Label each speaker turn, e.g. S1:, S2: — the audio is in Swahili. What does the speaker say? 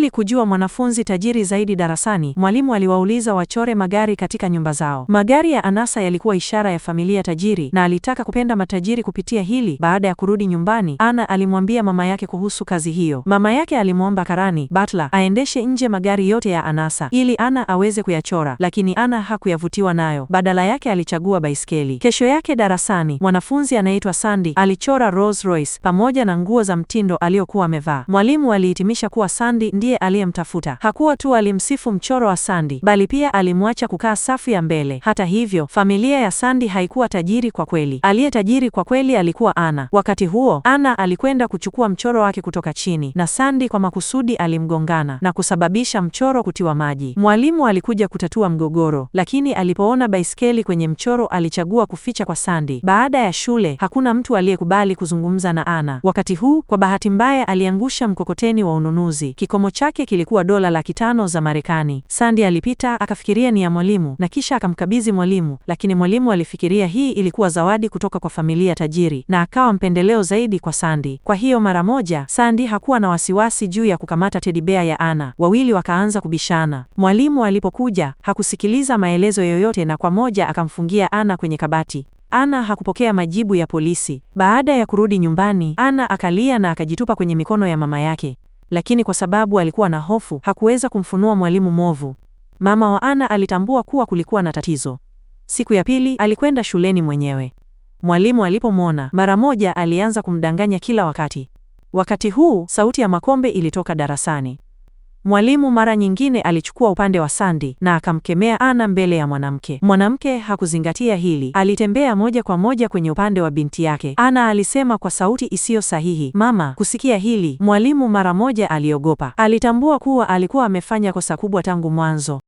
S1: Ili kujua mwanafunzi tajiri zaidi darasani, mwalimu aliwauliza wachore magari katika nyumba zao. Magari ya anasa yalikuwa ishara ya familia tajiri na alitaka kupenda matajiri kupitia hili. Baada ya kurudi nyumbani, Ana alimwambia mama yake kuhusu kazi hiyo. Mama yake alimwomba karani Butler aendeshe nje magari yote ya anasa ili Ana aweze kuyachora, lakini Ana hakuyavutiwa nayo. Badala yake alichagua baiskeli. Kesho yake darasani, mwanafunzi anayeitwa Sandy alichora Rolls Royce pamoja na nguo za mtindo aliyokuwa amevaa. Mwalimu alihitimisha kuwa Sandy ndiye aliyemtafuta. Hakuwa tu alimsifu mchoro wa Sandy, bali pia alimwacha kukaa safu ya mbele. Hata hivyo, familia ya Sandy haikuwa tajiri kwa kweli. Aliye tajiri kwa kweli alikuwa Ana. Wakati huo, Ana alikwenda kuchukua mchoro wake kutoka chini na Sandy kwa makusudi alimgongana na kusababisha mchoro kutiwa maji. Mwalimu alikuja kutatua mgogoro, lakini alipoona baiskeli kwenye mchoro alichagua kuficha kwa Sandy. Baada ya shule, hakuna mtu aliyekubali kuzungumza na Ana. Wakati huu, kwa bahati mbaya, aliangusha mkokoteni wa ununuzi. Kikomo chake kilikuwa dola 500,000 za Marekani. Sandy alipita akafikiria ni ya mwalimu na kisha akamkabidhi mwalimu, lakini mwalimu alifikiria hii ilikuwa zawadi kutoka kwa familia tajiri na akawa mpendeleo zaidi kwa Sandy. Kwa hiyo mara moja Sandy hakuwa na wasiwasi juu ya kukamata teddy bear ya Ana. Wawili wakaanza kubishana. Mwalimu alipokuja hakusikiliza maelezo yoyote na kwa moja akamfungia Ana kwenye kabati. Ana hakupokea majibu ya polisi. Baada ya kurudi nyumbani, Ana akalia na akajitupa kwenye mikono ya mama yake, lakini kwa sababu alikuwa na hofu hakuweza kumfunua mwalimu mwovu. Mama wa Ana alitambua kuwa kulikuwa na tatizo. Siku ya pili alikwenda shuleni mwenyewe. Mwalimu alipomwona mara moja alianza kumdanganya kila wakati. Wakati huu sauti ya makombe ilitoka darasani. Mwalimu mara nyingine alichukua upande wa Sandy na akamkemea Ana mbele ya mwanamke. Mwanamke hakuzingatia hili, alitembea moja kwa moja kwenye upande wa binti yake. Ana alisema kwa sauti isiyo sahihi, "Mama." Kusikia hili, mwalimu mara moja aliogopa. Alitambua kuwa alikuwa amefanya kosa kubwa tangu mwanzo.